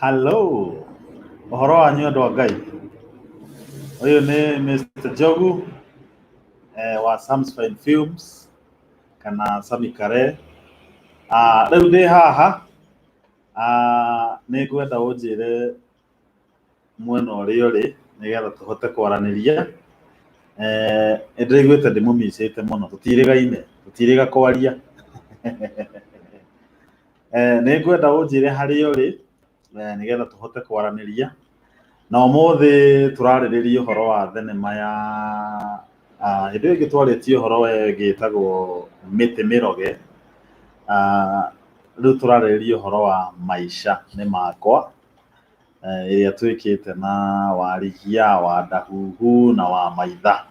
Hallo, ũhoro wanyu andũ a Ngai? Ũyũ nĩ Mr. Njogu wa Sam's Fine Films kana Sami Kare. Ah, rĩu ndĩ haha, ah, nĩ ngwenda ũnjĩre mwena ũrĩa ũrĩ nĩgetha tũhote kwaranĩria. Nĩ ndĩraiguĩte ndĩmũmicĩte mũno, tũtiĩrĩgaine, tũtiĩrĩga kwaria. Nĩ ngwenda ũnjĩre harĩa ũrĩ nĩgetha tũhote kwaranĩria. Na ũmũthĩ tũrarĩrĩria ũhoro wa thenema ya, hĩndĩ ĩyo ĩngĩ twarĩtie ũhoro ĩngĩ ĩtagwo mĩtĩ mĩroge. Rĩu tũrarĩrĩria ũhoro wa maica nĩ makwa, ĩrĩa twĩkĩte na Warigia, Wandahuhu na Wamaitha.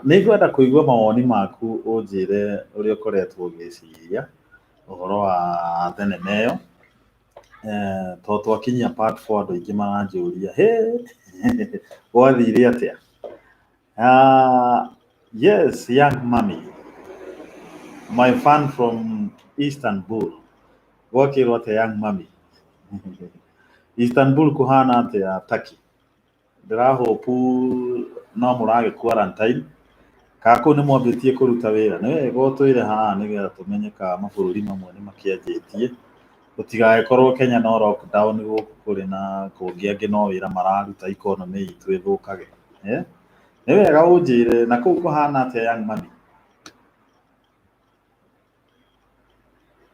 Nĩ ngwenda kũigua mawoni maku ũnjĩre ũrĩa ũkoretwo ũgĩciria ũhoro wa thenema ĩyo, tondũ twakinyia part four andũ aingĩ maranjũria hĩ gwathire atĩa? Yes, young mummy, my fan from Istanbul. Gwakĩrwo atĩa young mummy? Istanbul kũhana atĩa Turkey? Ndĩra hope no mũragĩ quarantine kana kũu nĩ mwambĩtie kũruta wĩra. Nĩ wega ũtwĩre haha nĩgetha tũmenye kana mabũrũri mamwe nĩ makĩanjĩtie. Gũtigagĩkorwo Kenya no lockdown gũkũ kũrĩ na kũngĩ angĩ no wĩra mararuta economy itũ ĩthũkage. Nĩ wega ũnjĩre na kũu kũhana atĩa young mummy?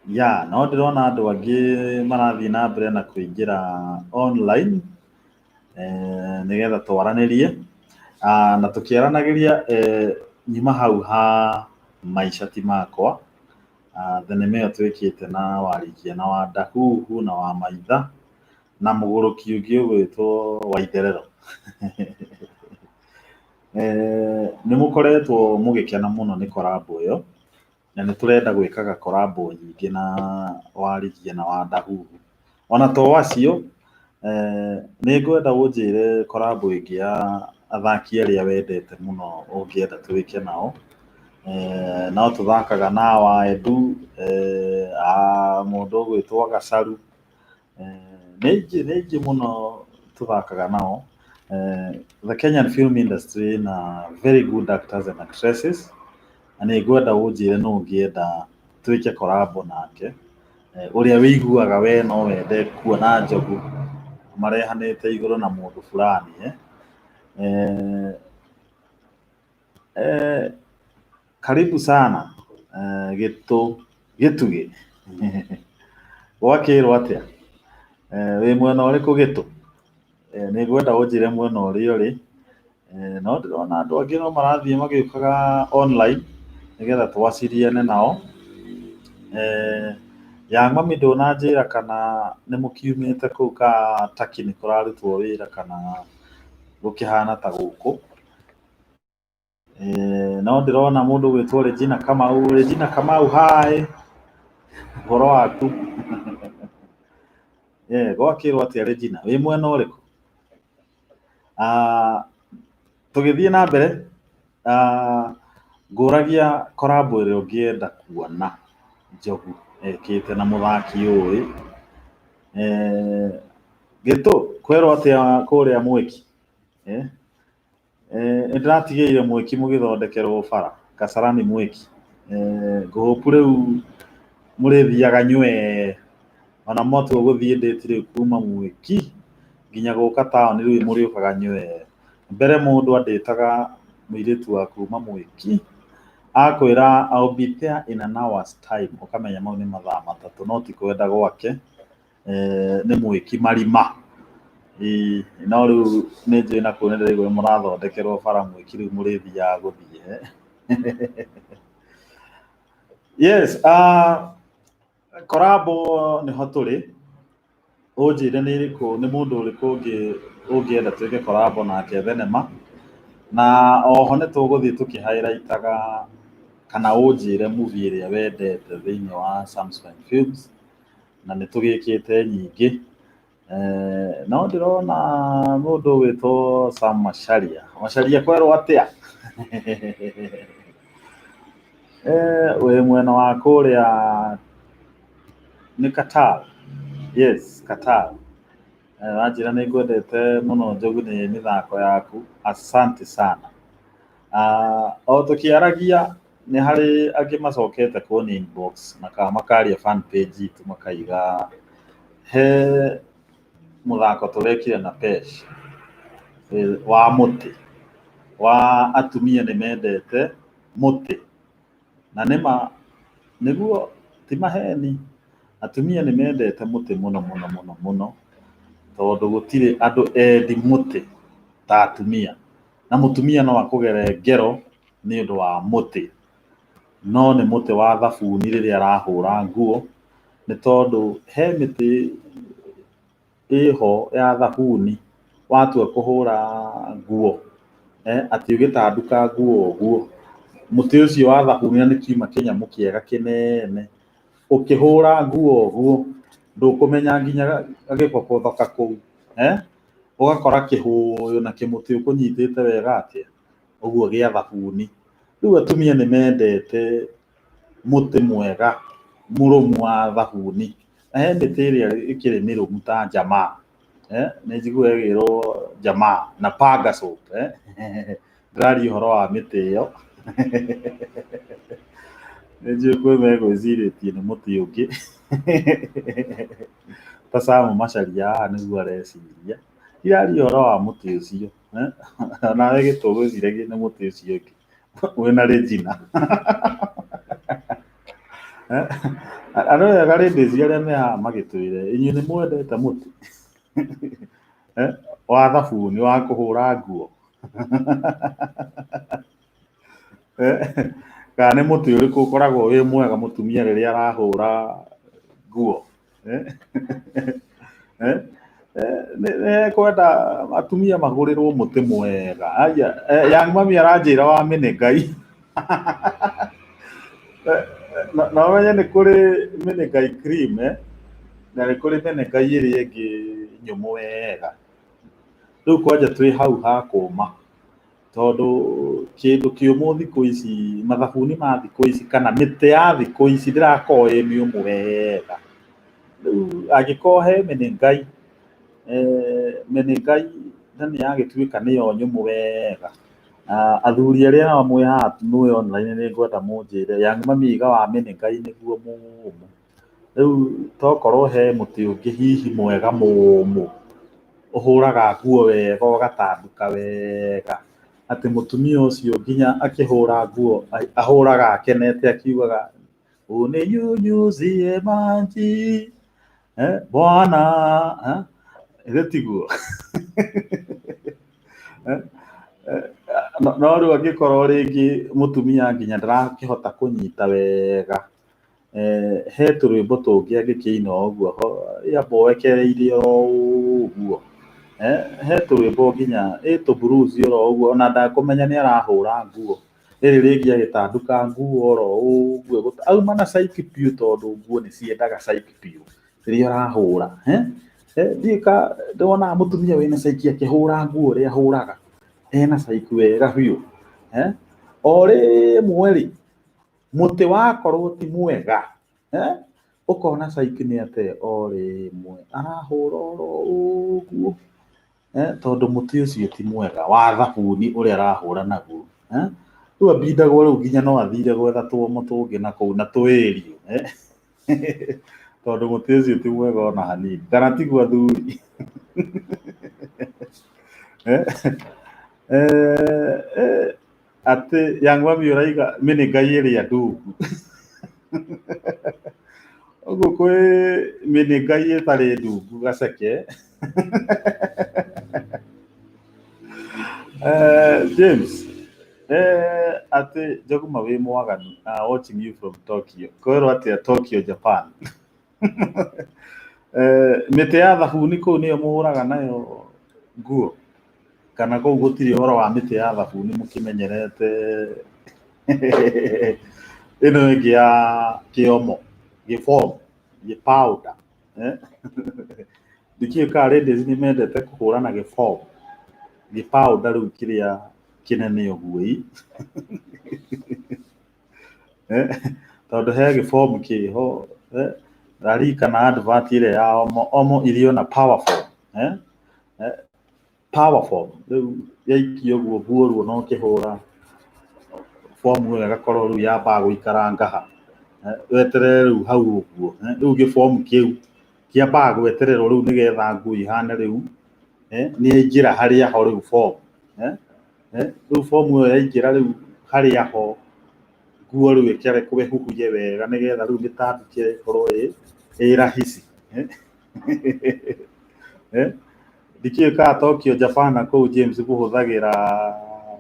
Ya, no ndĩrona andũ angĩ marathiĩ na mbere na kũingĩra online nĩgetha twaranĩrie. Na tũkĩaranagĩria nyuma hau ha maica ti makwa, thenema ĩyo twĩkĩte na Warigia na Wandahuhu na Wamaitha na mũgũrũki ũngĩ ũgwĩtwo Waitherero. Nĩ mũkoretwo mũgĩkena mũno nĩ collab ĩyo. Na nĩ tũrenda gwĩkaga collab nyingĩ na Warigia na Wandahuhu. Ona to acio, nĩ ngwenda ũnjĩre collab ĩngĩ ya athaki arĩa wendete mũno ũngĩenda twĩke nao. No tũthakaga na Waendu, mũndũ ũgwĩtwo Gacaru, nĩ aingĩ nĩ aingĩ mũno tũthakaga nao. The Kenyan film industry ĩna very good actors and actresses. Na nĩ ngwenda ũnjĩre nũ ũngĩenda twĩke collab nake, ũrĩa wĩiguaga we no wende kuona Njogu marehanĩte igũrũ na mũndũ fulani. Karibu sana Gĩtũ Gĩtugĩ gwakĩrwo atĩa? Wĩ mwena ũrĩkũ Gĩtũ? Nĩ ngwenda ũnjĩre mwena ũrĩa ũrĩ. No ndĩrona andũ angĩ no marathiĩ magĩũkaga online nĩgetha twaciriane nao. Young mummy ndũnanjĩra kana nĩ mũkiumĩte kũu ka Turkey nĩ kũrarutwo wĩra kana gũkĩhana ta gũkũ. No ndĩrona mũndũ ũgwĩtwo Regina Kamau. Regina Kamau hi, ũhoro waku? Gwakĩrwo atĩa Regina, wĩ mwena ũrĩkũ? Tũgĩthiĩ na mbere, ngũragia collab ĩrĩa ũngĩenda kuona Njogu ekĩte na mũthaki ũĩ. Gĩtũ, kwerwo atĩa kũrĩa Mwĩki? Nĩ ndĩratigĩire Mwĩki mũgĩthondekerwo bara, Kasarani Mwĩki. Ngũ hope rĩu mũrĩthiaga nywee, ona mwatua gũthiĩ date rĩu kuma Mwĩki nginya gũka taũni rĩu mũrĩũkaga nywee. Mbere mũndũ andĩtaga mũirĩtu wa kuma Mwĩki, akwĩra I'll be there in an hour's time, ũkamenya mau nĩ mathaa matatũ, no ti kwenda gwake. Nĩ Mwĩki marima. Ĩĩ no rĩu nĩ njũĩ na kũu nĩ ndĩraigua nĩ mũrathondekerwo bara Mwĩki rĩu mũrĩthiaga gũthiĩ. Yes, collab nĩho tũrĩ, ũnjĩre nĩ ĩrĩkũ, nĩ mũndũ ũrĩkũ ũngĩ ũngĩenda twĩke collab nake thenema, na oho nĩ tũgũthiĩ tũkĩ highlight aga kana ũnjĩre movie ĩrĩa wendete thĩinĩ wa Sam's Fine Films, na nĩ tũgĩkĩte nyingĩ. No ndĩrona mũndũ ũgwĩtwo Sam Macharia. Macharia kwerwo atĩa? Wĩ mwena wa kũrĩa nĩ Qatar? Yes, Qatar. Wanjĩra nĩ ngwendete mũno Njogu nĩ mĩthako yaku. Asante sana. O tũkĩaragia nĩ harĩ angĩ macokete kũni inbox na kana makaria fan page itũ makaiga he mũthako tũrekire na Pesh wa mũtĩ wa atumia nĩ mendete mũtĩ na nĩma nĩguo ti maheni atumia nĩ mendete mũtĩ mũno mũno mũno mũno tondũ gũtirĩ andũ endi mũtĩ ta atumia na mũtumia no akũgere ngero nĩ ũndũ wa mũtĩ no nĩ mũtĩ wa thabuni rĩrĩa arahũra nguo nĩ tondũ he mĩtĩ ĩho ya thabuni watua kũhũra nguo atĩ ũgĩtanduka nguo ũguo mũtĩ ũcio wa thabuni na nĩ kiuma kĩnyamũ kĩega kĩnene ũkĩhũra nguo ũguo ndũkũmenya nginya gagĩbobothoka kũu ũgakora kĩhũyũ na kĩmũtĩ ũkũnyitĩte wega atĩa ũguo gĩa thabuni. Rĩu atumia nĩ mendete mũtĩ mwega mũrũmu wa thabuni na he mĩtĩ ĩrĩa ĩkĩrĩ mĩrũmu ta Jamaa nĩ njiguaga ĩgĩrwo Jamaa na Panga soap ndĩraria ũhoro wa mĩtĩ ĩyo nĩ njũĩ kwĩ megwĩcirĩtie nĩ mũtĩ ũngĩ ta Sam Macharia haha nĩguo areciria ndiraria ũhoro wa mũtĩ ũcio nawe gĩtũgwĩciragia nĩ mũtĩ ũcio ũngĩ wĩna Regina andũ ega ladies arĩa me haha magĩtwĩre inyuĩ nĩ mwendete mũtĩ wa thabuni wa kũhũra nguo kana nĩ mũtĩ ũrĩkũ ũkoragwo wĩ mwega mũtumia rĩrĩa arahũra nguo nĩ kwenda atumia magũrĩrwo mũtĩ mwega. Aya, Young mami aranjĩra wa mĩnĩngai na ũmenye nĩ kũrĩ mĩnĩngai cream na nĩ kũrĩ mĩnĩngai ĩrĩa ĩngĩ nyũmũ wega. Rĩu kwanja twĩ hau ha kũma tondũ kĩndũ kĩũmũ thikũ ici mathabuni ma thikũ ici kana mĩtĩ ya thikũ ici ndĩrakorwo ĩ mĩũmũ wega. Rĩu angĩkorwo he mĩnĩngai mĩnĩngai na nĩ yagĩtuĩka nĩyo nyũmũ wega athuri arĩa nao mwĩ haha mwĩ online nĩ ngwenda mũnjĩre Young mami aiga wa mĩnĩngai nĩguo mũmũ. Rĩu tokorwo he mũtĩ ũngĩ hihi mwega mũmũ ũhũraga nguo wega ũgatanduka wega atĩ mũtumia ũcio nginya akĩhũra nguo ahũraga akenete akiugaga uninyunyuzie maji Bwana ĩthĩ tiguo no rĩu angĩkorwo rĩngĩ mũtumia nginya ndarakĩhota kũnyita wega he tũrwĩmbo tũngĩ angĩkĩina ũguo yamboekereirie o ũguo he tũrwĩmbo nginya ĩ tũ blues oro ũguo ona ndakũmenya nĩ arahũra nguo rĩrĩ rĩngĩ agĩtanduka nguo oro ũguo auma na psyche biũ tondũ nguo nĩ ciendaga psyche biũ rĩrĩa ũrahũra ndiũĩ ka ndonaga mũtumia wĩna psyche akĩhũra nguo ũrĩa ahũraga ena psyche wega biũ o rĩmwe rĩ mũtĩ wakorwo ti mwega ũkona psyche nĩ ate o rĩmwe arahũra oro ũguo tondũ mũtĩ ũcio ti mwega wa thabuni ũrĩa arahũra naguo rĩu ambindagwo rĩu nginya no athire gwetha tuomo tũngĩ na kũu na twĩrio tondũ mũtĩ ũcio ti mwega ona hanini kana tiguo athuri atĩ Young mami ũraiga mĩnĩngai ĩrĩa ndungu ũguo kwĩ mĩnĩngai ĩtarĩ ndungu gaceke James atĩ Njoguma wĩ mwaganu watching you from Tokyo kwĩrwo atĩa Tokyo Japan mĩtĩ ya thabuni kũu nĩyo mũhũraga nayo nguo kana kũu gũtirĩ ũhoro wa mĩtĩ ya thabuni mũkĩmenyerete ĩno ĩngĩ ya kĩomo gĩbom gĩpowder ndikĩũĩ kana ladies nĩ mendete kũhũra na gĩbom gĩpowder rĩu kĩrĩa kĩnene ũguo ĩ tondũ he gĩbom kĩho Ndarikana advert ĩrĩa ya Omo, Omo irio na powerful, eh? Eh, powerful rĩu yaikio ũguo mbuoruo no ũkĩhũra bomu ĩyo ĩgakorwo rĩu yambaga gũikara ngaha, weterere rĩu hau ũguo, rĩu gĩbomu kĩu kĩambaga gwetererwo rĩu nĩgetha nguo ihane rĩu nĩ yaingĩra harĩa ho rĩu bomu, rĩu bomu ĩyo yaingĩra rĩu harĩa ho nguo rĩu ĩkĩrekwo ĩhuhie wega nĩgetha rĩu mĩtambĩke ĩkorwo ĩ rahisi. Ndikĩũĩ kana Tokyo Japan na kũu James mũhũthagĩra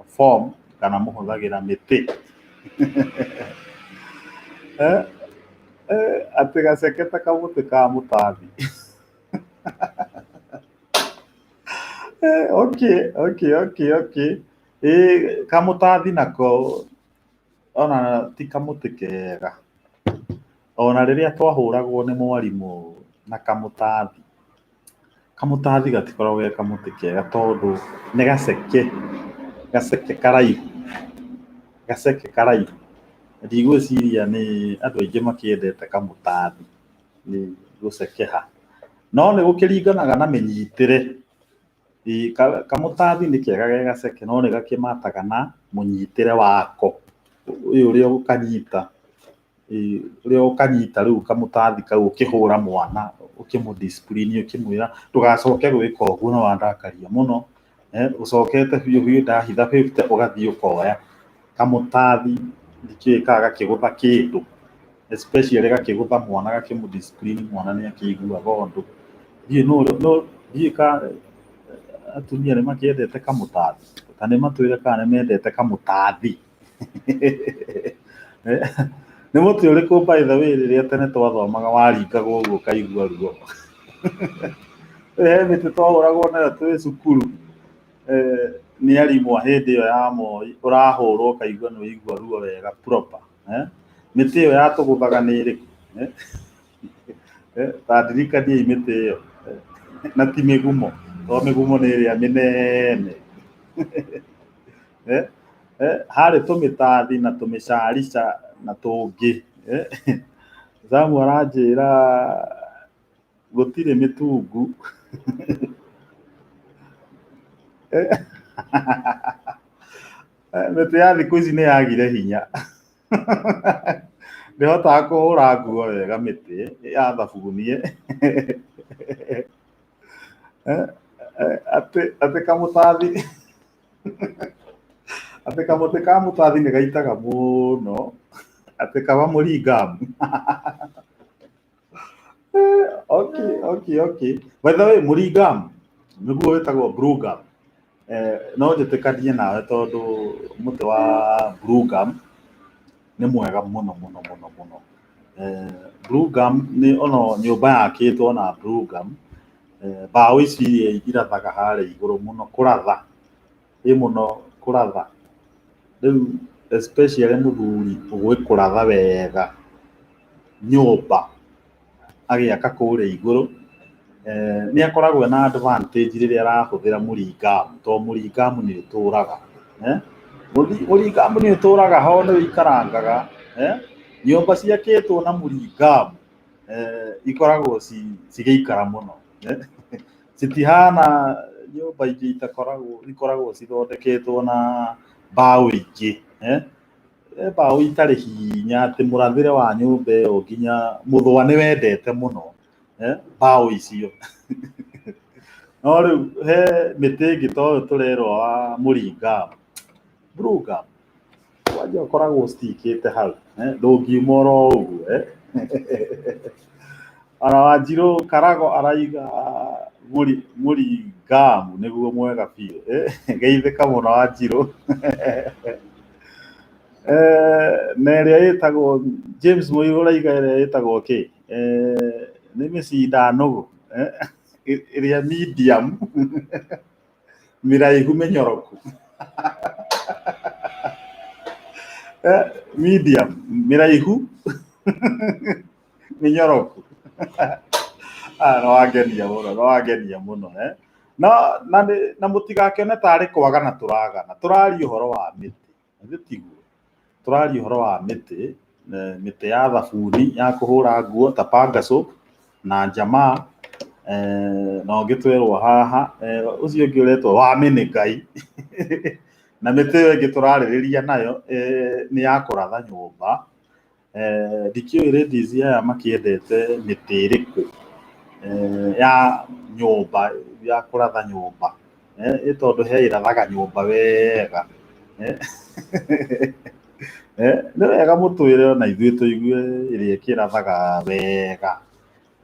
form kana mũhũthagĩra mĩtĩ. Atĩ gaceke ta kamũtĩ ka mũtambi. Okay, okay, okay, okay. Ĩ kamũtathi nako ona ti kamũtĩ kega. Ona rĩrĩa twahũragwo nĩ mwarimũ na kamũtathi, kamũtathi gatikoragwo ge kamũtĩ kega tondũ nĩ gaceke, gaceke karaihu, gaceke karaihu. Ndigwĩciria nĩ andũ aingĩ makĩendete kamũtathi nĩ gũcekeha. No nĩ gũkĩringanaga na mĩnyitĩre. Kamũtathi nĩ kega ge gaceke no nĩ gakĩmataga na mũnyitĩre wako. Ũyũ ũrĩa ũgũkanyita, ũrĩa ũgũkanyita rĩu kamũtathi kau ũkĩhũra mwana, ũkĩmũ discipline ũkĩmwĩra ndũgacoke gwĩka ũguo nĩ wandakaria mũno, ũcokete biũ biũ ndahitha 50 ũgathiĩ ũkoya. Kamũtathi ndikĩũĩ kana gakĩgũtha kĩndũ, especially gakĩgũtha mwana gakĩmũ discipline mwana nĩ akĩiguaga ũndũ. Ndiũĩ kana atumia nĩ makĩendete kamũtathi, ta nĩ matwĩre kana nĩ mendete kamũtathi. Nĩ mũtĩ ũrĩkũ by the way rĩrĩa tene twathomaga waringagwo ũguo ũkaigua ruo? He mĩtĩ twahũragwo nayo twĩ cukuru nĩ arimũ a hĩndĩ ĩyo ya Moi, ũrahũrwo ũkaigua nĩ waigua ruo wega proper. Mĩtĩ ĩyo yatũgũthaga nĩ ĩrĩkũ? Ta ndirikaniai mĩtĩ ĩyo. Na ti mĩgumo, tondũ mĩgumo nĩ ĩrĩa mĩnene. Harĩ tũmĩtathi na tũmĩcarica na tũngĩ. Samu aranjĩra gũtirĩ mĩtungu. Mĩtĩ ya thikũ ici nĩ yagire hinya. Ndĩhotaga kũhũra nguo wega mĩtĩ ya thabunie. Atĩ kamũtathi, atĩ kamũtĩ ka mũtathi nĩ gaitaga mũno, atĩ kaba mũringamu. Okay, okay, okay. By the way, mũringamu nĩguo wĩtagwo blue gum. No njĩtĩkanie nawe tondũ mũtĩ wa blue gum nĩ mwega mũno mũno mũno mũno. Blue gum nĩ ona nyũmba yakĩtwo na blue gum, mbaũ ici iria irathaga harĩa igũrũ mũno kũratha, ĩ mũno kũratha. Rĩu especially mũthuri ũgũĩ kũratha wega nyũmba agĩaka kũrĩa igũrũ, nĩ akoragwo na advantage rĩrĩa arahũthĩra mũringamu tondũ mũringamu nĩ ũtũraga. Mũringamu nĩ ũtũraga ho nĩ ũikarangaga. Nyũmba ciakĩtwo na mũringamu ikoragwo cigĩikara mũno. Citihana nyũmba ingĩ itakoragwo ikoragwo cithondeketwo na mbaũ ingĩ. Mbaũ itarĩ hinya atĩ mũrathĩre wa nyũmba ĩyo nginya mũthũa nĩ wendete mũno mbaũ icio. No rĩu he mĩtĩ ĩngĩ ta ũyũ tũrerwo wa mũringamu, blue gum, kwanja ũkoragwo ũcitikĩte hau, ndũngiuma oro ũguo. Ona Wanjirũ Karago araiga mũringamu nĩguo mwega biũ. Geithĩka mũno Wanjirũ. Na ĩrĩa ĩtagwo James Mũirũ ũraiga ĩrĩa ĩtagwo kĩ? Nĩ mĩcinda nũgũ, ĩrĩa medium, mĩraihu mĩnyoroku. Medium, mĩraihu mĩnyoroku. No wangenia mũno, no wangenia mũno. No na mũtigakĩone tarĩ kwagana tũragana, tũraria ũhoro wa mĩtĩ, githĩ tiguo? Tũraria ũhoro wa mĩtĩ Mĩtĩ ya thabuni ya kũhũra nguo ta Panga soap na Jamaa, na ũngĩ twerwo haha, ũcio ũngĩ ũretwo Wamĩnĩkai. Na mĩtĩ ĩyo ĩngĩ tũrarĩrĩria nayo nĩ ya kũratha nyũmba. Ndikĩũĩ ladies aya makĩendete mĩtĩ ĩrĩkũ ya nyũmba, ya kũratha nyũmba. Ĩ tondũ he ĩrathaga nyũmba wega. Nĩ wega mũtwĩre ona ithuĩ tũigue ĩrĩa ĩkĩrathaga wega.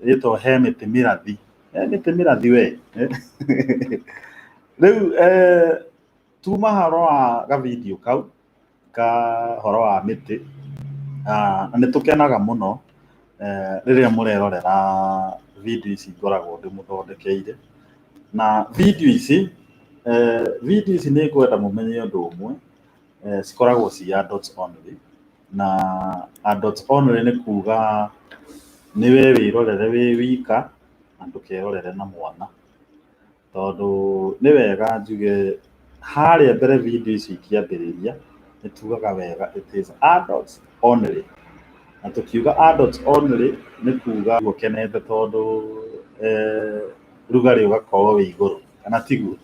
Ĩ tondũ he mĩtĩ mĩrathi. He mĩtĩ mĩrathi we. Rĩu tuma horo wa gavideo kau ka horo wa mĩtĩ, na nĩ tũkenaga mũno rĩrĩa mũrerorera video ici ngoragwo ndĩmũthondekeire. Na video ici, video ici nĩ ngwenda mũmenye ũndũ ũmwe, cikoragwo ci adults only. Na adults only nĩ kuga nĩ we wĩrorere wĩ wika na ndũkerorere na mwana. Tondũ nĩ wega njuge harĩa mbere video ici ikĩambĩrĩria nĩ tugaga wega it is adults only. Na tũkiuga adults only nĩ kuga ũkenete tondũ rugarĩ ũgakorwo wĩ igũrũ, kana tiguo?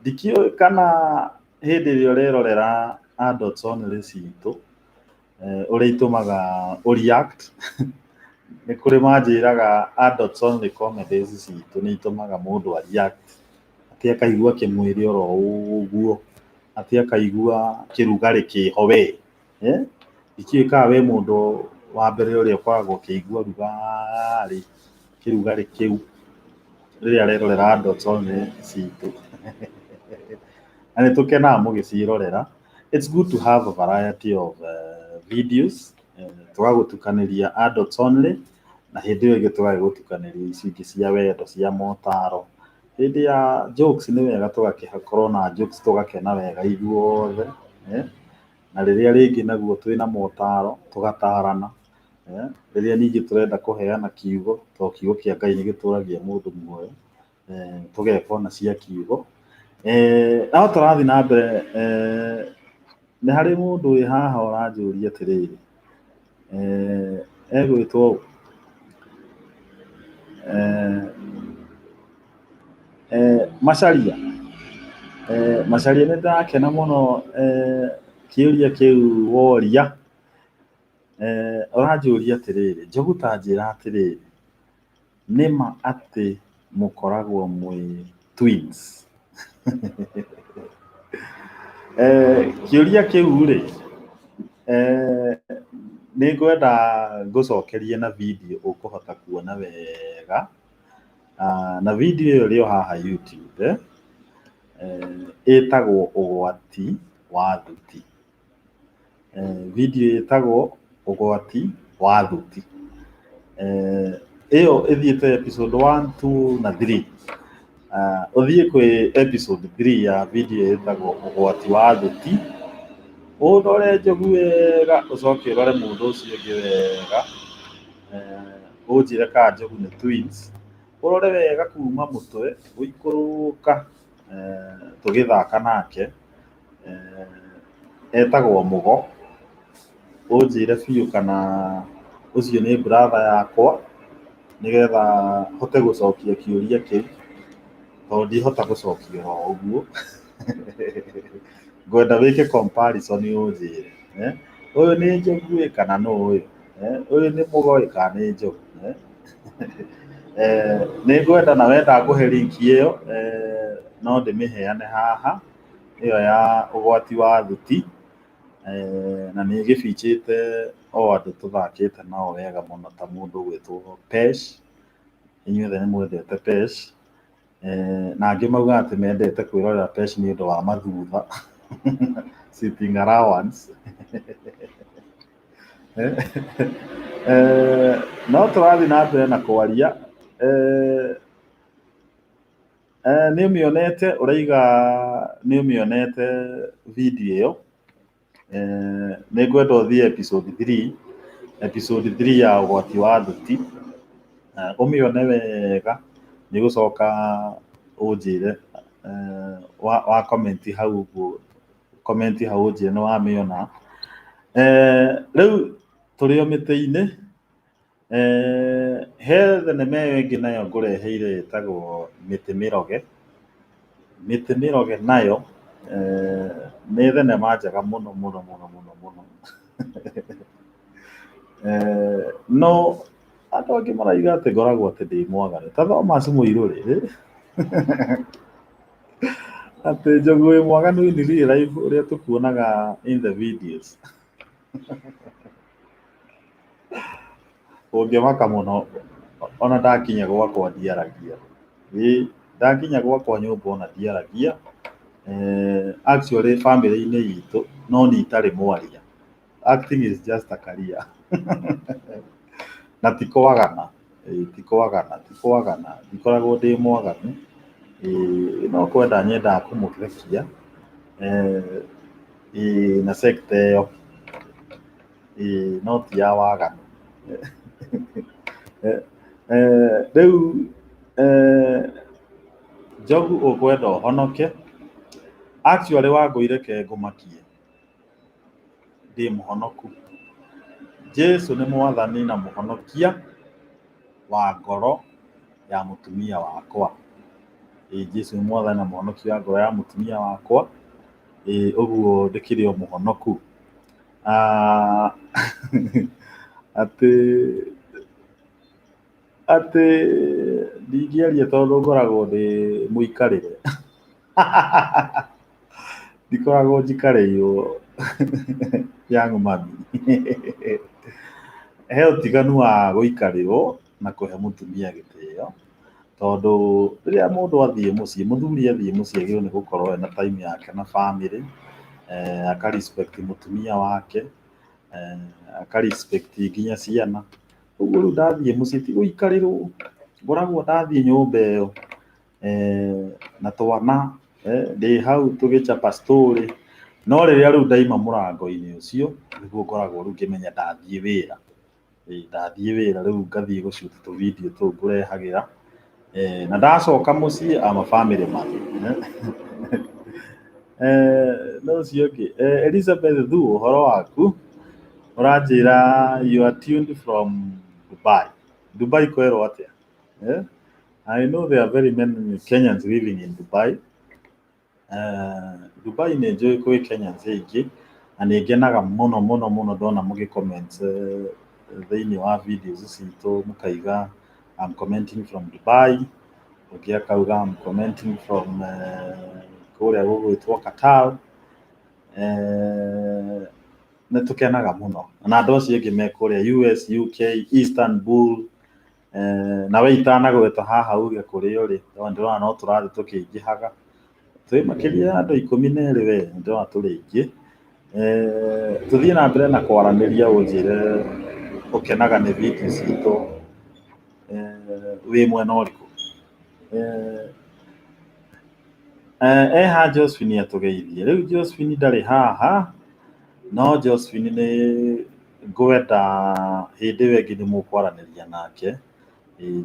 Ndikĩũĩ kana hĩndĩ ĩrĩa ũrerorera adults only citũ, ũrĩa itũmaga ũ react. Nĩ kũrĩ manjĩraga adults only comedies citũ nĩ itũmaga mũndũ a react, atĩ akaigua kĩmwĩrĩ oro ũguo, atĩ akaigua kĩrugarĩ kĩho we. Ndikĩũĩ kana wĩ mũndũ wa mbere ũrĩa ũkoragwo ũkĩigua rugarĩ, kĩrugarĩ kĩu rĩrĩa arerorera adults only citũ. Na nĩ tũkenaga mũgĩciĩrorera. It's good to have a variety of videos. Tũgagũtukanĩria adults only na hĩndĩ ĩyo ĩngĩ tũgagĩgũtukanĩria ici ingĩ cia wendo, cia motaro. Hĩndĩ ya jokes nĩ wega tũgakĩkorwo na jokes tũgakena wega ithuothe. Na rĩrĩa rĩngĩ naguo twĩna motaro tũgatarana. Rĩrĩa ningĩ tũrenda kũheana kiugo, tondũ kiugo kĩa Ngai nĩ gĩtũragia mũndũ muoyo, tũgeka ona cia kiugo. No tũrathiĩ na mbere, nĩ harĩ mũndũ wĩ haha ũranjũria atĩrĩrĩ, egwĩtwo Macharia. Macharia nĩ ndĩrakena mũno kĩũria kĩu woria. Ũranjũria atĩrĩrĩ, Njogu ta njĩra atĩrĩrĩ, nĩma atĩ mũkoragwo mwĩ twins? Kĩũria kĩu rĩ, nĩ ngwenda ngũcokerie na video ũkũhota kuona wega. Na video ĩyo ĩrĩ o haha YouTube, ĩtagwo ũgwati wa thuti. Video ĩtagwo ũgwati wa thuti. Ĩyo ĩthiĩte episode 1, 2 na 3. Ũthiĩ kwĩ episode 3 ya video ĩtagwo ũgwati wa thuti, ũndore Njogu wega, ũcoke ũrore mũndũ ũcio ũngĩ wega, ũnjĩre kana Njogu nĩ twins. Ũrore wega kuma mũtwe gũikũrũka, tũgĩthaka nake, etagwo Mũgo. Ũnjĩre biũ kana ũcio nĩ brother yakwa, nĩgetha hote gũcokia kĩũria kĩu, tondũ ndihota gũcokia oro ũguo. Ngwenda wĩke comparison ũnjĩre, ũyũ nĩ Njogu ĩ kana nũ ũyũ? Ũyũ nĩ Mũgo ĩ kana nĩ Njogu? Nĩ ngwenda na wenda ngũhe link ĩyo, no ndĩmĩheane haha, ĩyo ya ũgwati wa thuti, na nĩ ĩgĩbichĩte o andũ tũthakĩte nao wega mũno ta mũndũ ũgwĩtwo Pesh. Inyuothe nĩ mwendete Pesh. Na angĩ maugaga atĩ mendete kwĩrorera Pesh nĩ ũndũ wa mathutha, sitting allowance. No tũrathiĩ na mbere na kwaria. Nĩ ũmĩonete, ũraiga nĩ ũmĩonete video ĩyo. Nĩ ngwenda ũthiĩ episode 3, episode 3 ya ũgwati wa thuti, ũmĩone wega, nĩ ũgũcoka ũnjĩre wa comment hau ũguo, comment hau ũnjĩre nĩ wamĩona. Rĩu tũrĩ o mĩtĩ-inĩ, he thenema ĩyo ĩngĩ nayo ngũreheire ĩtagwo Mĩtĩ Mĩroge. Mĩtĩ Mĩroge nayo nĩ thenema njega mũno mũno mũno mũno mũno. No andũ angĩ marauga atĩ ngoragwo atĩ ndĩ mwaganu. Ta Thomas Mũirũrĩ atĩ Njogu wĩ mwaganu in real life ũrĩa tũkuonaga in the videos. Ũngĩmaka mũno ona ndakinya gwakwa ndiaragia. Ĩĩ ndakinya gwakwa nyũmba ona ndiaragia. Actually bamĩrĩ-inĩ itũ no niĩ itarĩ mwaria. Acting is just a career. Na ti kwagana, ĩĩ ti kwagana, ti kwagana, ndikoragwo ndĩ mwaganu, ĩĩ no kwenda nyendaga kũmũthekia, ĩĩ na sector ĩyo, ĩĩ no ti ya waganu. Rĩu Njogu ũkwenda ũhonoke, actually Wangũi reke ngũmakie. Ndĩ mũhonoku. Jesũ nĩ mwathani na mũhonokia wa ngoro ya mũtumia wakwa. Ĩĩ Jesũ nĩ mwathani na mũhonokia wa ngoro ya mũtumia wakwa, ĩĩ ũguo ndĩkĩrĩ o mũhonoku. Atĩ atĩ ndingĩaria tondũ ngoragwo ndĩ mũikarĩre. Ndikoragwo njikarĩirwo young mummy. He ũtiganu wa gũikarĩrwo na kũhe mũtumia gĩtĩo, tondũ rĩrĩa mũndũ athiĩ mũciĩ, mũthuri athiĩ mũciĩ agĩrĩirwo nĩ gũkorwo ena time yake na bamĩrĩ, aka respect mũtumia wake, aka respect nginya ciana. Ũguo rĩu ndathiĩ mũciĩ ti gũikarĩrwo, ngoragwo ndathiĩ nyũmba ĩyo na twana ndĩ hau tũgĩchapa story, no rĩrĩa rĩu ndaima mũrango-inĩ ũcio nĩguo ngoragwo rĩu ngĩmenya ndathiĩ wĩra. Ndathiĩ wĩra rĩu ngathiĩ gũ shoot tũ video tũu ngũrehagĩra, na ndacoka mũciĩ I'm a family man. No ũcio ũngĩ, Elizabeth Thuo ũhoro waku? Ũranjĩra you are tuned from Dubai. Dubai kwerwo atĩa? I know there are very many Kenyans living in Dubai. Dubai nĩ njũĩ kwĩ Kenyans aingĩ na nĩ ngenaga mũno mũno mũno ndona mũgĩ comment thĩinĩ wa videos citũ mũkaiga I'm commenting from Dubai, ũngĩ akauga I'm commenting from kũrĩa gũgwĩtwo Qatar. Nĩ tũkenaga mũno na andũ acio angĩ me kũrĩa US, UK, Istanbul, nawe itanagweta haha uge kũrĩa ũrĩ, tondũ ndĩrona no tũrathiĩ tũkĩingĩhaga. Twĩ makĩria ya andũ 12 we, ndĩrona tũrĩ aingĩ. Tũthiĩ na mbere na kwaranĩria ũnjĩre ũkenaga nĩ video citũ wĩ mwena ũrĩkũ. Eha Josephine atũgeithie. Rĩu Josephine ndarĩ haha, no Josephine nĩ ngwenda hĩndĩ ĩyo ĩngĩ nĩ mũkwaranĩria nake.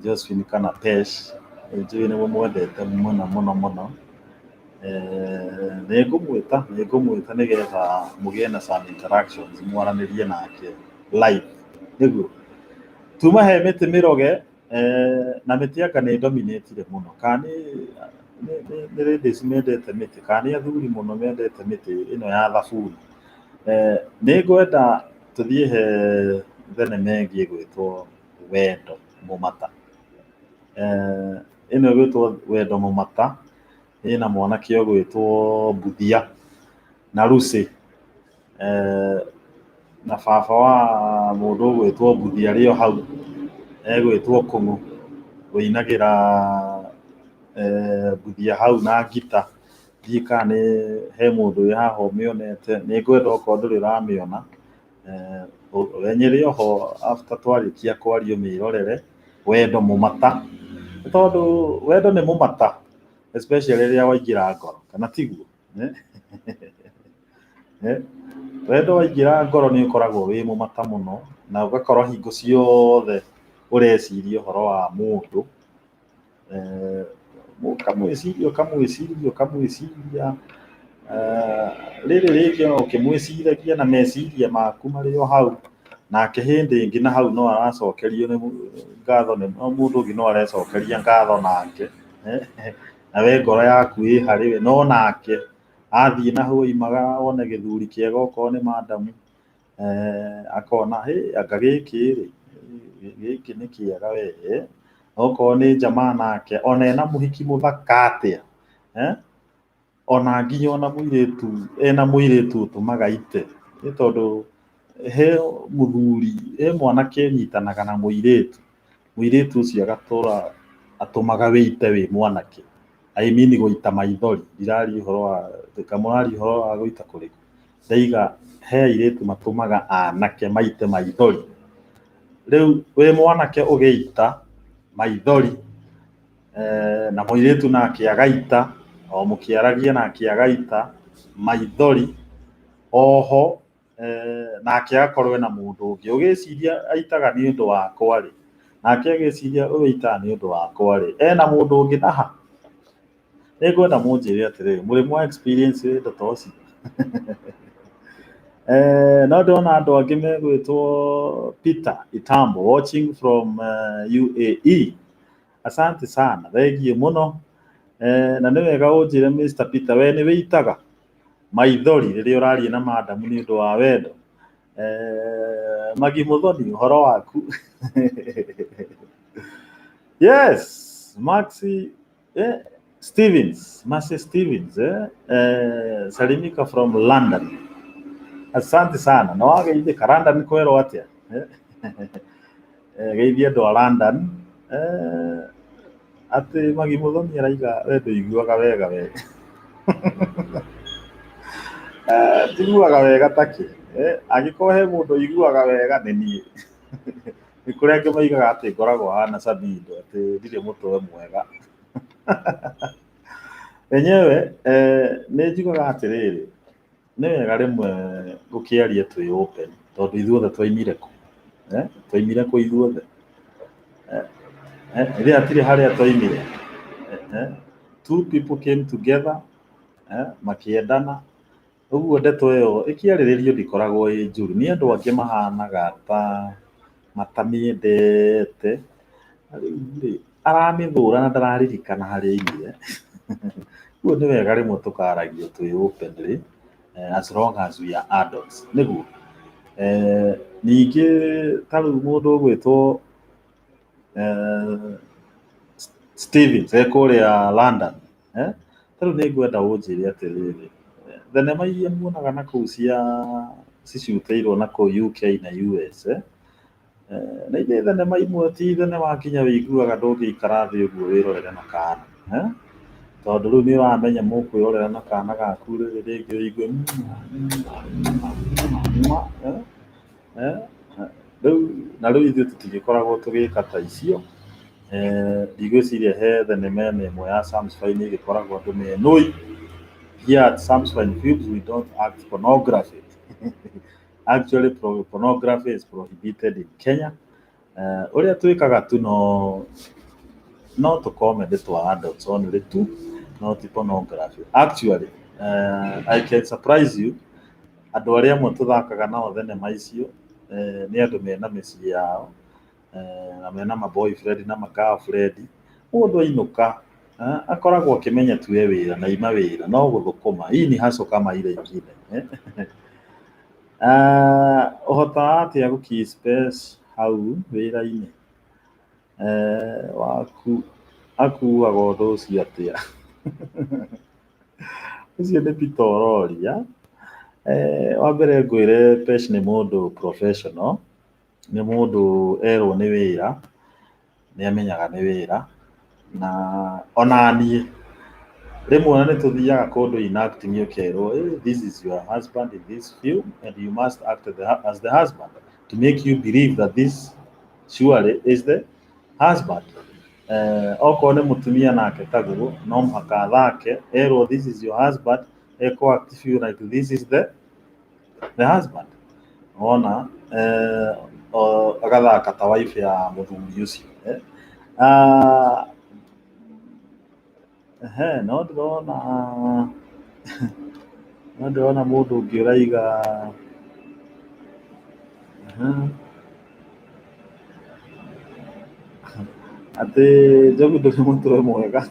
Josephine kana Pesh, njũĩ nĩ mũmwendete mũno mũno mũno. Nĩ ngũmwĩta, nĩ ngũmwĩta nĩgetha mũgĩe na some interactions mwaranĩrie nake live, nĩguo. Tuma he mĩtĩ mĩroge, na mĩtĩ anga nĩ dominate mũno, kana nĩ ladies mendete mĩtĩ, kana nĩ athuri mũno mendete mĩtĩ ĩno ya thabuni. Nĩ ngwenda tũthiĩ he thenema ĩngĩ ĩgwĩtwo Wendo Mũmata. Ĩno ĩgwĩtwo Wendo Mũmata, ĩna mwanake ũgwĩtwo Mbuthia na Lucy. Na baba wa mũndũ ũgwĩtwo Mbuthia arĩ o hau, egwĩtwo Kũng'ũ, ũinagĩra Mbuthia hau na ngita. Ndiũĩ kana nĩ he mũndũ wĩ haha ũmĩonete, nĩ ngwenda okorwo ndũrĩ ũramĩona, wenyere oho after twarĩkia kwaria ũmĩrorere, Wendo Mũmata. Nĩ tondũ wendo nĩ mũmata especially rĩrĩa waingĩra ngoro, kana tiguo? Wendo waingĩra ngoro nĩ ũkoragwo wĩ mũmata mũno, na ũgakorwo hingo ciothe ũreciria ũhoro wa mũndũ, ũkamwĩciria ũkamwĩciria ũkamwĩciria, Rĩrĩ rĩngĩ no ũkĩmwĩciragia na meciria maku marĩ o hau, nake hĩndĩ ĩngĩ na hau no aracokerio nĩ ngatho nĩ mũndũ ũngĩ no arecokeria ngatho nake, na we ngoro yaku ĩ harĩ we, no nake athiĩ na hau oimaga one gĩthuri kĩega okorwo nĩ madamu, akona hĩ anga gĩkĩ rĩ, gĩkĩ nĩ kĩega we, okorwo nĩ jamaa nake ona ena mũhiki mũthaka atĩa, ona nginya ona mũirĩtu ena mũirĩtu ũtũmaga ite, nĩ tondũ he mũthuri he mwanake ũnyitanaga na mũirĩtu, mũirĩtu ũcio agatũra atũmaga wĩite wĩ mwanake, I mean gũita maithori, ndiraria ũhoro wa kamũraria ũhoro wa gũita kũrĩkũ, ndaiga he airĩtu matũmaga anake maite maithori, rĩu wĩ mwanake ũgĩita maithori, na mũirĩtu nake agaita, o mũkĩaragia nake agaita maithori, oho nake agakorwo ena mũndũ ũngĩ ũgĩciria aitaga nĩ ũndũ wakwa rĩ, nake agĩciria ũyũ aitaga nĩ ũndũ wakwa rĩ, ena mũndũ ũngĩ naha? Nĩngwenda mũnjĩre atĩrĩrĩ, mũrĩ mwa experience wendo ta ũcio? No ndĩrona andũ angĩ megwĩtwo Peter Itambo watching from UAE. Asante sana, thengiũ mũno. Na nĩ wega ũnjĩre Mr. Peter, we nĩ wĩitaga maithori rĩrĩa ũraria na madamu nĩ ũndũ wa wendo? Magi Muthoni, ũhoro waku? Yes, Maxi Stevens, Maxi Stevens, salimika from London. Asante sana. Na wageithĩka London kwerwo atĩa? Geithia andũ a London. Atĩ Magi Muthoni araiga we ndũiguaga wega we. Njiguaga wega takĩ. Angĩkorwo he mũndũ ũiguaga wega nĩ niĩ. Nĩ kũrĩ angĩ maigaga atĩ ngoragwo hana Samido, atĩ ndirĩ mũtwe mwega. Enyewe nĩ njugaga atĩrĩrĩ, nĩ wega rĩmwe gũkĩaria twĩ open, tondũ ithuothe twaimire kũ? Twaimire kũ ithuothe? Ithuĩ hatirĩ harĩa twaimire. Two people came together, makĩendana, ũguo ndeto ĩyo ĩkĩarĩrĩrio ndĩkoragwo ĩ njũru. Nĩ andũ angĩ mahanaga ta matamĩendete, na rĩu rĩ, aramĩthũra na ndararirikana harĩa aimire. Ũguo nĩ wega rĩmwe tũkaragia twĩ openly, as long as we are adults, nĩguo. Ningĩ ta rĩu mũndũ ũgwĩtwo Stevens e kũrĩa London, ta rĩu nĩ ngwenda ũnjĩre atĩrĩrĩ, thenema iria muonaga na kũu cia cicutĩirwo na kũu UK na US, na ithe thenema imwe ti thenema nginya wĩiguaga ndũngĩikara thĩ ũguo wĩrorere na kana, tondũ rĩu nĩ ũramenya mũkwĩrorera na kana gaku rĩrĩ rĩngĩ ũigue rĩu na rĩu ithuĩ tũtigĩkoragwo tũgĩka ta icio. Ndigwĩciria he thenema ĩno ĩmwe ya Sam's Fine ĩgĩkoragwo andũ menũi. Here at Sam's Fine Films we don't act pornography. Actually pornography is prohibited in Kenya. Ũrĩa twĩkaga tu no tũ comedy twa adults only tu, no ti pornography. Actually, I can surprise you, andũ arĩa amwe tũthakaga nao thenema icio, nĩ andũ mena mĩciĩ yao, na mena ma boyfriend na ma girlfriend. Mũndũ ainũka, akoragwo akĩmenya tu e wĩra na ima wĩra no gũthũkũma. Hii ni hustle kama ile ingine. Ũhotaga atĩa gũ keep space hau wĩra-inĩ waku akuaga ũndũ ũcio atĩa? Ũcio nĩ Peter ũroria. Wa mbere ngwĩre Pesh nĩ mũndũ professional, nĩ mũndũ erwo nĩ wĩra, nĩ amenyaga nĩ wĩra, na ona niĩ rĩmwe ona nĩ tũthiaga kũndũ in acting ũkerwo, hey, this is your husband in this film and you must act as the husband to make you believe that this surely is the husband. Okorwo nĩ mũtumia nake taguo no mũhaka athake erwo this is your husband, eko act feel like this is the husband. Wona agathaka ta wife ya mũthuri ũcio. Ehe, no ndĩrona No ndĩrona mũndũ ũngĩ ũraiga atĩ Njogu ndũrĩ mũtwe mwega.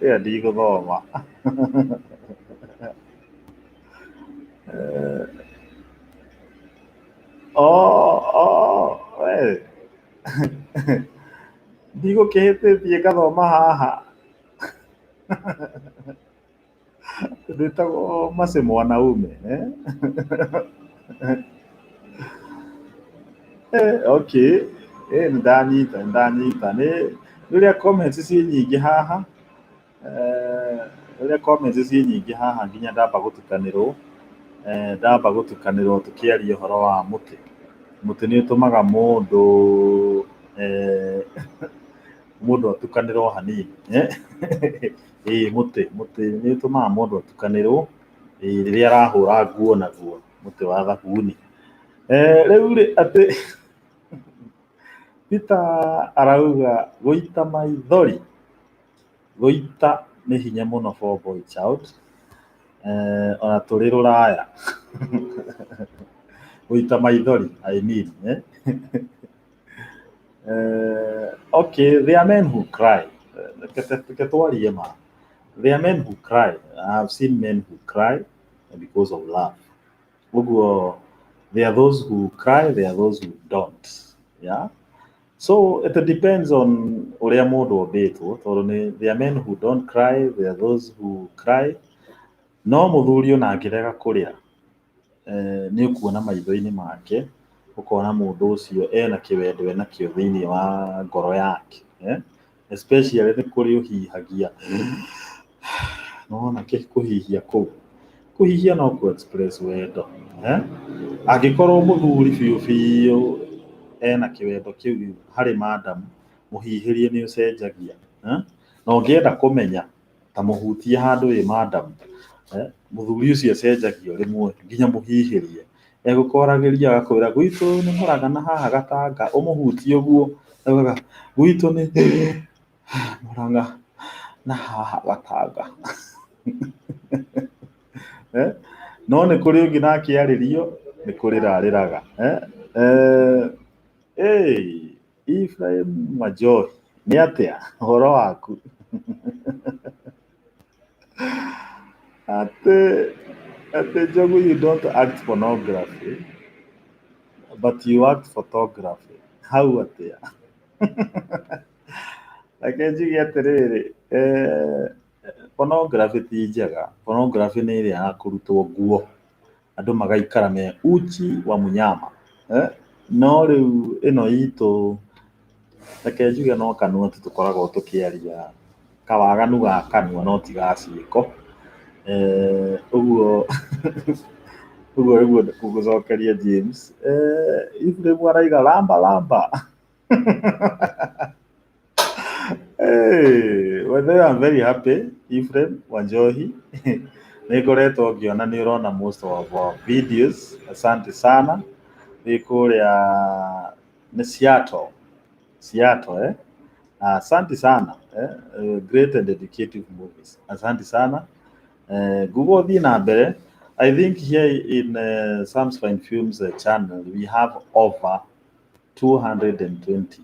Ĩyo ndigũthoma. Oh, we ndigũkĩhĩtĩtie ngathoma haha. Ndĩtagwo Mercy Mwanaume eh? Okay, nĩndanyita nĩndanyita nĩ rĩrĩa comments ciĩ nyingĩ haha, rĩrĩa comments ciĩ nyingĩ haha nginya ndamba gũtukanĩrwo, ndamba gũtukanĩrwo tũkĩaria ũhoro wa mũtĩ. Mũtĩ nĩ ũtũmaga mũndũ mũndũ atukanĩrwo hanini ĩĩ mũtĩ mũtĩ nĩ ũtũmaga mũndũ atukanĩrwo rĩrĩa arahũra nguo naguo, mũtĩ wa thabuni. Rĩu rĩ atĩ Peter arauga gũita maithori, gũita nĩ hinya mũno for boy child, ona tũrĩ rũraya. Gũita maithori I mean Okay, there are men who cry. Reke twarie ma. There are men who cry. I have seen men who cry because of love. Ũguo there are those who cry, there are those who don't. Yeah? So it depends on ũrĩa mũndũ ombĩtwo, tondũ nĩ there are men who don't cry, there are those who cry. No mũthuri ona angĩrega kũrĩra, nĩ ũkuona maitho-inĩ make, ũkona mũndũ ũcio ena kĩwendo enakĩo thĩiniĩ wa ngoro yake. Especially nĩ kũrĩ ũhihagia, nĩwona kũhihia kũu, kũhihia no kũ express wendo. Angĩkorwo mũthuri biũ biũ ena kĩwendo kĩu harĩ madam, mũhihĩrie nĩ ũcenjagia. Na ũngĩenda kũmenya ta mũhutie handũ wĩ madam, mũthuri ũcio acenjagia o rĩmwe nginya mũhihĩrie. Egũkwaragĩria agakwĩra gwitũ nĩ Mũrang'a na haha Gatanga, ũmũhutie ũguo augaga gwitũ nĩ Mũrang'a na haha Gatanga. No nĩ kũrĩ ũngĩ nake arĩrio nĩ kũrĩra arĩraga. Ibrahim Wanjohi nĩ atĩa ũhoro waku? Atĩ Njogu you don't act pornography but you act photography. Hau atĩa? Reke njuge atĩrĩrĩ, pornography ti njega. Pornography nĩ ĩrĩa ya kũrutwo nguo andũ magaikara me uchi wa mũnyama. No rĩu ĩno itũ reke njuge no kanua tu tũkoragwo tũkĩaria kawaganu ga kanua no ti ga ciĩko. Ũguo ũguo nĩguo ngũgũcokeria James. Ibrahim arauga lamba lamba. Hey, by the way, I'm very happy, Ephraim Wanjohi. Nĩ ngoretwo ngĩona nĩ ũrona most of our videos. Asante sana. Wĩ kũrĩa nĩ Seattle. Seattle, eh? Asante sana. Eh? Great and educative movies. Asante sana. Google thiĩ na mbere. I think here in Sam's Fine Films channel we have over 220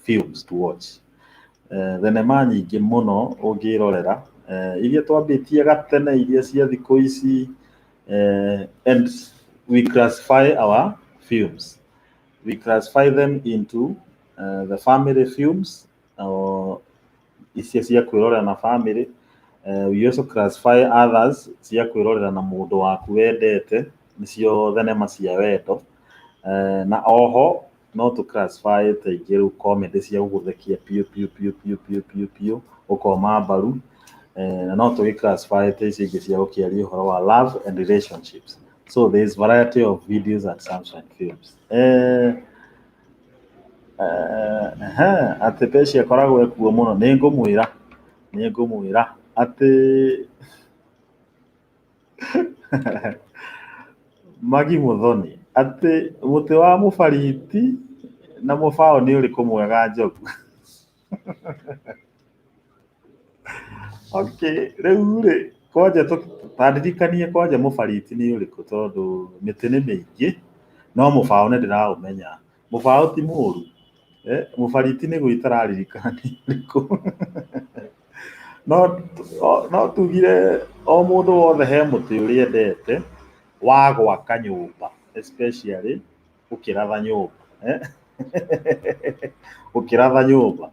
films to watch. Thenema nyingĩ mũno ũngĩrorera, iria twambĩtie gatene, iria cia thikũ ici, and we classify our films. We classify them into the family films, or icio cia kwĩrorera na family. We also classify others cia kwĩrorera na mũndũ waku wendete, nĩcio thenema cia wendo. Na oho no tũ classify ta ingĩ rĩu comedy cia gũgũthekia piũ piũ piũ piũ piũ piũ piũ ũkoma mbaru. Na no tũgĩ classify ta icio ingĩ cia gũkĩaria ũhoro wa love and relationships. So there is variety of videos at Samsung Films. Atĩ Peshy akoragwo ekuo mũno, nĩ ngũmwĩra, nĩ ngũmwĩra atĩ Magi Muthoni atĩ mũtĩ wa mũbariti na mũbaũ nĩ ũrĩkũ mwega Njogu? Okay, rĩu rĩ kwanja tandirikanie kwanja mũbariti nĩ ũrĩkũ tondũ mĩtĩ nĩ mĩingĩ no mũbaũ nĩ ndĩraũmenya. Mũbaũ ti mũru, mũbariti nĩguo itararirikana nĩ ũrĩkũ. No tugire o mũndũ wothe he mũtĩ ũrĩa endete wa gwaka nyũmba especially ũkĩratha nyũmba, ũkĩratha nyũmba.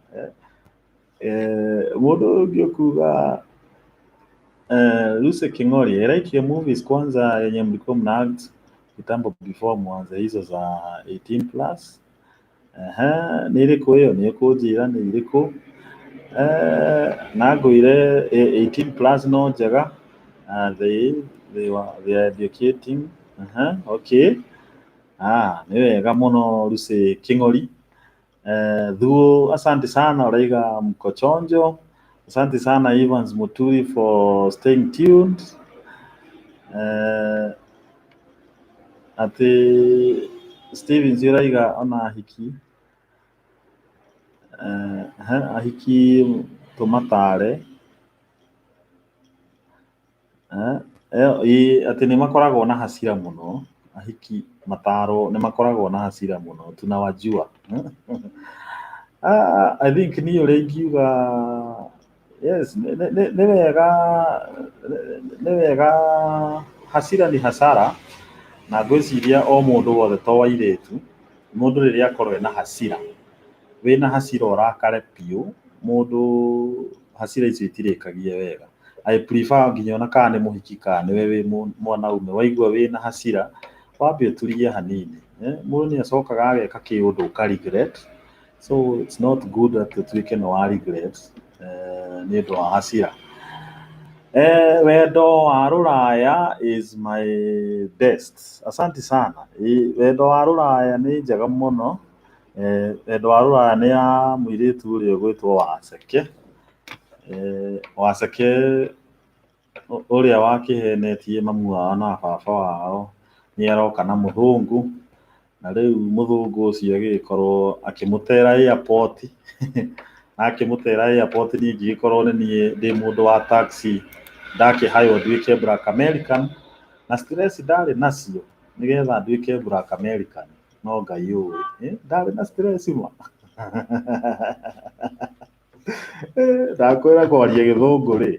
Mũndũ ũngĩ ũkuga Lucy King'ori, I like your movies kwanza yenye mlikuwa mna act kitambo before mwanze hizo za 18 plus. Nĩ ĩrĩkũ ĩyo? Nĩ ũkũnjĩra nĩ ĩrĩkũ? Na ngwĩre 18 plus no njega. They are educating. Okay. Ah, nĩ wega mũno Lucy King'ori. Thuo, asante sana ũraiga mko chonjo. Asante sana Evans Muturi for staying tuned. Atĩ Stevens ũraiga ona ahiki, ahiki tũmatare, atĩ nĩ makoragwo na hasira mũno. Ahiki matarwo nĩ makoragwo na hasira mũno, tunawajua. I think niĩ ũrĩa ingiuga yes, nĩ wega, nĩ wega, hasira ni hasara, na ngwĩciria o mũndũ wothe to airĩtu, mũndũ rĩrĩa akorwo ena hasira, wĩna hasira ũrakare biũ, mũndũ hasira icio itirĩkagia wega. I prefer nginya ona kana nĩ mũhiki kana nĩwe wĩ mwanaume, waigua wĩna hasira wambe ũturie hanini. Mũndũ nĩ acokaga ageka kĩũndũ ũka regret, so it's not good atĩ ũtuĩke nĩ wa regret nĩ ũndũ wa hasira. Wendo wa rũraya is my best. Asante sana. Wendo wa rũraya nĩ njega mũno. Wendo wa rũraya nĩ ya mũirĩtu ũrĩa ũgwĩtwo Waceke. Waceke ũrĩa wakĩhenetie mamu wao na baba wao nĩ aroka na mũthũngũ, na rĩu mũthũngũ ũcio agĩgĩkorwo akĩmũtera airport, na akĩmũtera airport niĩ ngĩgĩkorwo nĩ niĩ ndĩ mũndũ wa taxi ndakĩhaywo nduĩke Black American, na stress ndarĩ nacio nĩgetha nduĩke Black American, no Ngai ũĩ, ndarĩ na stress ma. Ndakwĩra kwaria gĩthũngũ rĩ,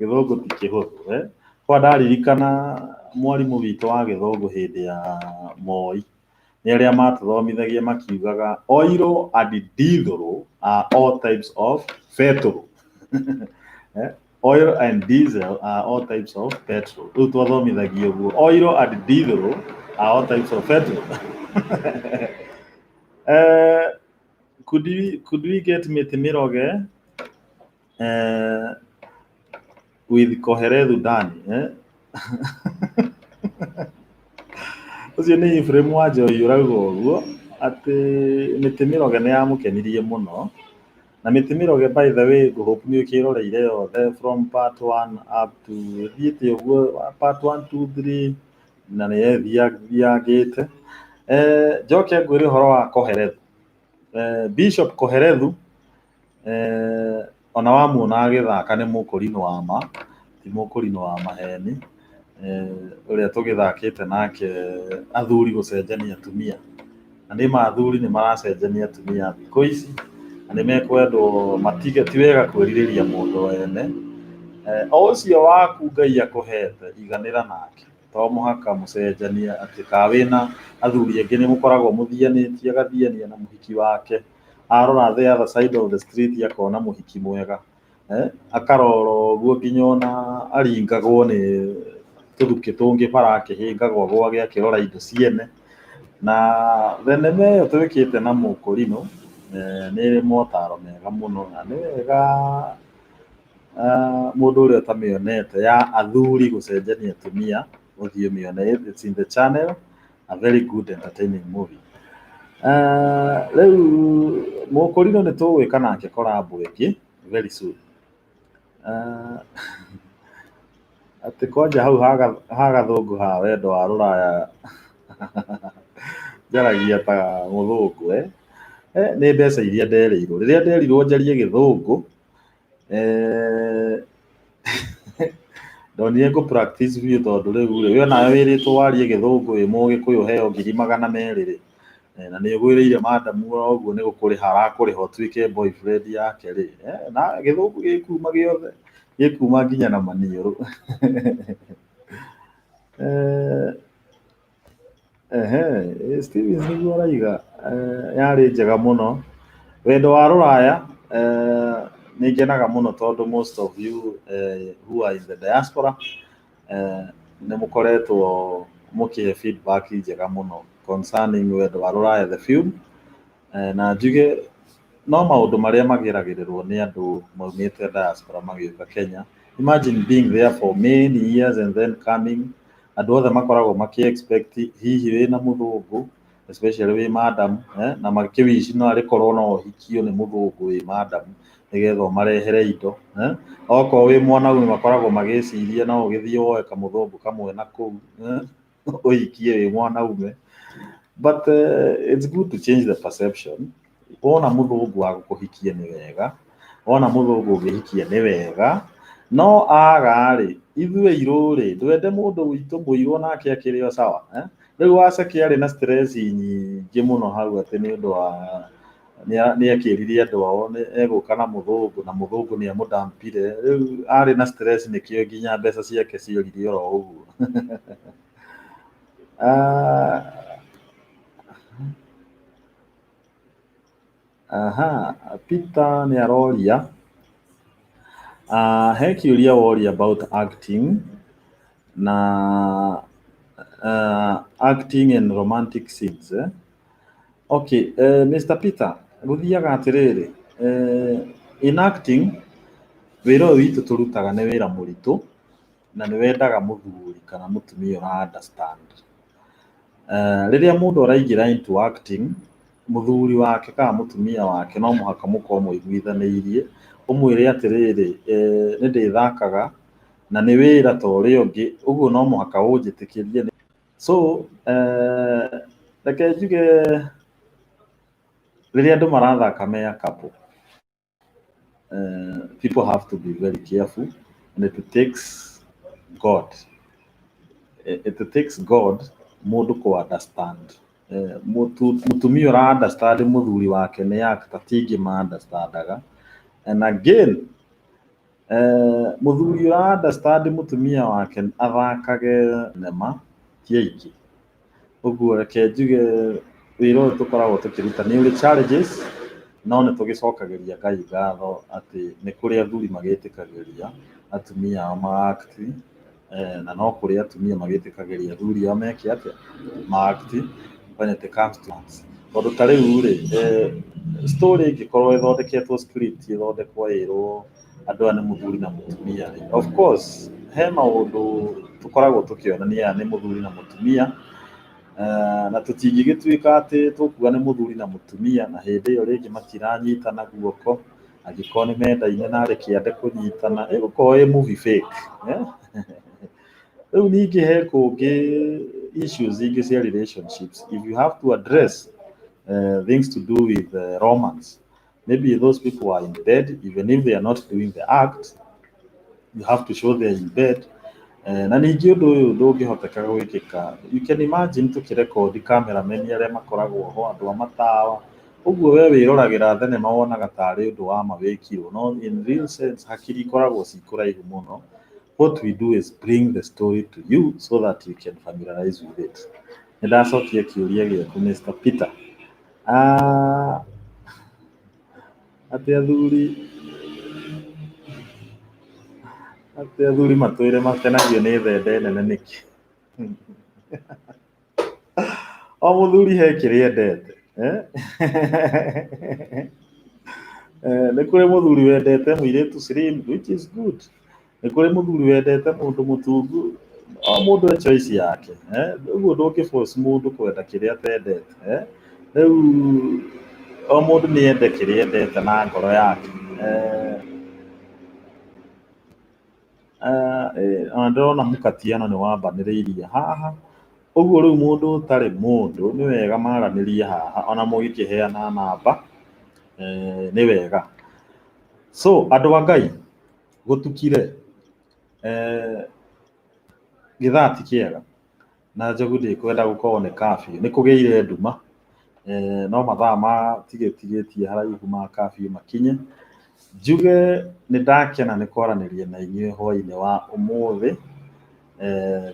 gĩthũngũ ti kĩhũthũ. Kwa ndaririkana mwarimũ witũ wa gĩthũngũ hĩndĩ ya Moi, nĩ arĩa matũthomithagia makiugaga oil and diesel are all types of petrol. Oil and diesel are all types of petrol. Rĩu twathomithagia ũguo, oil and diesel are all types of petrol. Could we get Mĩtĩ Mĩroge with Koherethu Dani? Ũcio nĩ Ephraim wa Njohi ũrauga ũguo atĩ Mĩtĩ Mĩroge nĩ yamũkenirie mũno. Na Mĩtĩ Mĩroge by the way ngũhope nĩ ũkĩroreire yothe from part 1 up to ĩthiĩte ũguo part 1 2 3 na nĩ ĩthiangĩte. Njoke ngwĩre ũhoro wa Koherethu. Bishop Koherethu, ona wamuona agĩthaka nĩ mũkũrinũ wa ma, ti mũkũrinũ wa maheni, ũrĩa tũgĩthakĩte nake athuri gũcenjania atumia. Na nĩ ma athuri nĩ maracenjania atumia thikũ ici, na nĩ mekwendwo matige, ti wega kwĩrirĩria mũndũ wene. O ũcio waku Ngai akũhete iganĩra nake, to mũhaka mũcenjanie atĩ ka wĩna athuri angĩ nĩ mũkoragwo mũthianĩtie, agathiania na mũhiki wake, arora the other side of the street akona mũhiki mwega, akarora ũguo nginya ona aringagwo nĩ tũthukĩ tũngĩ bara akĩhĩngagwo gwake akĩrora indo ciene. Na thenema ĩyo twĩkĩte na mũkũrinũ nĩ ĩrĩ motaro mega mũno, na nĩ wega mũndũ ũrĩa ũtamĩonete ya athuri gũcenjania atumia ũthiĩ ũmĩone. It's in the channel, a very good entertaining movie. Rĩu mũkũrinũ nĩ tũgwĩka nake collab ĩngĩ very soon. Atĩ kwanja hau ha gathũngũ ha wendo wa rũraya njaragia ta mũthũngũ. Nĩ mbeca iria nderĩirwo. Rĩrĩa nderirwo njarie gĩthũngũ, eh, ndonire ngũ practice biũ tondũ rĩu rĩ, we onawe wĩrĩtwo warie gĩthũngũ wĩ mũgĩkũyũ ũheo 200,000 rĩ, na nĩ ũgwĩrĩire madamu o ũguo nĩ gũkũrĩha arakũrĩha ũtuĩke boyfriend yake rĩ, na gĩthũngũ gĩkuma gĩothe, gĩkuma nginya na maniũrũ. Ehe, Stevens nĩguo araiga, yarĩ njega mũno. Wendo wa rũraya, nĩ ngenaga mũno tondũ most of you who are in the diaspora, nĩ mũkoretwo mũkĩhe feedback njega mũno concerning Wendo wa Rũraya the film. Na njuge no maũndũ marĩa mageragĩrĩrwo nĩ andũ maumĩte diaspora magĩũka Kenya. Imagine being there for many years and then coming, andũ othe makoragwo makĩ expect hihi wĩna mũthũngũ, especially wĩ madam, na makĩwish no arĩ korwo no ũhikio nĩ mũthũngũ wĩ madam nĩgetha ũmarehere indo. Okorwo wĩ mwanaume makoragwo magĩciria no ũgĩthiĩ woe kamũthũngũ kamwe na kũu, ũhikie wĩ mwanaume. But it's good to change the perception. Wona mũthũngũ wa gũkũhikia nĩ wega, wona mũthũngũ ũngĩhikia nĩ wega, no aga rĩ, ithuĩ airũ rĩ, ndwende mũndũ witũ mũirũ onake akĩrĩ o sawa. Rĩu Waceke arĩ na stress nyingĩ mũno hau atĩ nĩ ũndũ wa nĩ akĩrire andũ ao egũka na mũthũngũ na mũthũngũ nĩ amũdampire. Rĩu arĩ na stress nĩkĩo nginya mbeca ciake ciorire oro ũguo. Ah, aha, Peter nĩ aroria, he kĩũria woria about acting na acting and romantic scenes. Eh? Okay, Mr. Peter, gũthiaga atĩrĩrĩ, in acting wĩra ũyũ witũ tũrutaga nĩ wĩra mũritũ na nĩ wendaga mũthuri kana mũtumia ũra understand. Rĩrĩa mũndũ araingĩra into acting, mũthuri wake kana mũtumia wake no mũhaka mũkorwo mũiguithanĩirie, ũmwĩre atĩrĩrĩ, nĩ ndĩthakaga na nĩ wĩra ta ũrĩa ũngĩ, ũguo no mũhaka ũnjĩtĩkĩrie. So reke njuge rĩrĩa andũ marathaka me a couple, people have to be very careful and it takes God. It takes God mũndũ kũ understand. Mũtumia ũra understand mũthuri wake nĩ actor ti aingĩ ma understandaga. And again, mũthuri ũra understand mũtumia wake athakage nema ti aingĩ. Ũguo reke njuge wĩra ũyũ tũkoragwo tũkĩruta nĩ ũrĩ challenges, no nĩ tũgĩcokagĩria Ngai ngatho atĩ nĩ kũrĩ athuri magĩtĩkagĩria atumia ao ma act, na no kũrĩ atumia magĩtĩkagĩria athuri ao meke atĩa, ma act when it comes to us. Tondũ ta rĩu rĩ, story ĩngĩkorwo ĩthondeketwo script ĩthondekwo ĩrwo andũ aya nĩ mũthuri na mũtumia rĩ, of course he maũndũ tũkoragwo tũkĩonania aya nĩ mũthuri na mũtumia, na tũtingĩgĩtuĩka atĩ tũkuga nĩ mũthuri na mũtumia na hĩndĩ ĩyo rĩngĩ matiranyitana guoko, angĩkorwo nĩ mendaine na arĩ kĩande kũnyitana, ĩgũkorwo ĩ movie fake. Eh? Rĩu ningĩ he kũngĩ issues ingĩ cia relationships. If you have to address things to do with romance, maybe those people are in bed, even if they are not doing the act, you have to show they're in bed. Na ningĩ ũndũ ũyũ ndũngĩhoteka gwĩkĩka. You can imagine tũkĩrekondi cameramen arĩa makoragwo ho, andũ a matawa, ũguo we wĩroragĩra thenema wonaga tarĩ ũndũ wa ma wĩkirwo, no in real sense hakiri ikoragwo ci kũraihu mũno. What we do is bring the story to you so that you can familiarize with it. Nĩ ndacokia kĩũria gĩaku Mr. Peter. Ah, atĩ athuri matũire makenagio nĩ thende nene nĩkĩ? O mũthuri he kĩrĩa endete. Eh? Nĩ kũrĩ mũthuri wendete mũirĩtu slim, which is good. Nĩ kũrĩ mũthuri wendete mũndũ mũtungu, o mũndũ e choice yake. Eh? Ũguo ndũngĩ force mũndũ kwenda kĩrĩa atendete. Eh? Rĩu o mũndũ nĩ ende kĩrĩa endete na ngoro yake. Ona ndĩrona mũkatiano nĩ wambanĩrĩirie haha. Ũguo rĩu mũndũ ũtarĩ mũndũ nĩ wega maranĩrie haha ona mũgĩkĩheana namba nĩ wega. So andũ a Ngai gũtukire gĩthaa ti kĩega na Njogu ndĩkwenda gũkorwo nĩ curfew, nĩ kũgĩire nduma no mathaa matigĩtigĩtie haraihu ma curfew makinye. Njuge nĩ ndakena nĩ kwaranĩria na inyuĩ hwainĩ wa ũmũthĩ.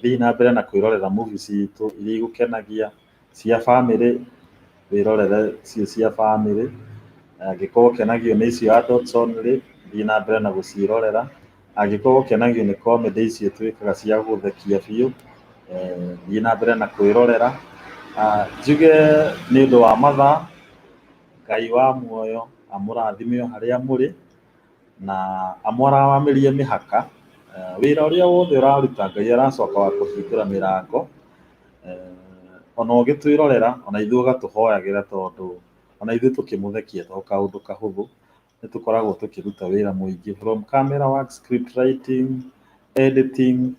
Thiĩ na mbere na kwĩrorera movie citũ iria igũkenagia cia bamĩrĩ, wĩrorere cio cia bamĩrĩ. Angĩkorwo ũkenagio nĩ icio adults only, thiĩ na mbere na gũciĩrorera. Angĩkorwo ũkenagio nĩ comedy icio twĩkaga cia gũthekia biũ, thiĩ na mbere na kwĩrorera. Njuge nĩ ũndũ wa mathaa, Ngai wa muoyo amũrathime o harĩa mũrĩ na amwaramĩrie mĩhaka. Wĩra ũrĩa wothe ũraruta Ngai aracoka wa kũhingũra mĩrango. Ona ũgĩtwĩrorera ona ithuĩ ũgatũhoyagĩra tondũ ona ithuĩ tũkĩmũthekia to kaũndũ kahũthũ. Nĩ tũkoragwo tũkĩruta wĩra mũingĩ from camera work, script writing, editing,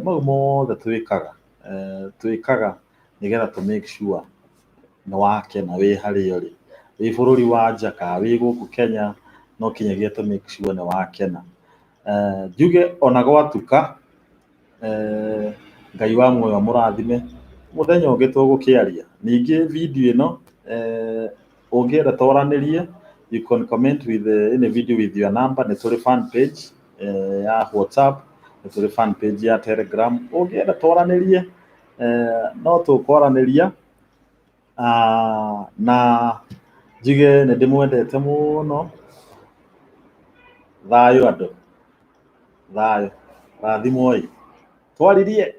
mau mothe twĩkaga. Twĩkaga nĩgetha tũ make sure nĩ wakena wĩ harĩa ũrĩ. Wĩ bũrũri wa nja kana wĩ gũkũ Kenya no kinyagia tũ make sure nĩ wakena. Njuge ona gwatuka Ngai wa muoyo amũrathime. Mũthenya ũngĩ tũgũkĩaria. Ningĩ video ĩno ũngĩenda twaranĩrie you can comment with any video with your number. Nĩ tũrĩ fan page ya WhatsApp, nĩ tũrĩ fan page ya Telegram. Ũngĩenda twaranĩrie no tũkwaranĩria na njuge nĩ ndĩmwendete mũno. Thayũ andũ, thayũ, rathimwoi. Twaririe.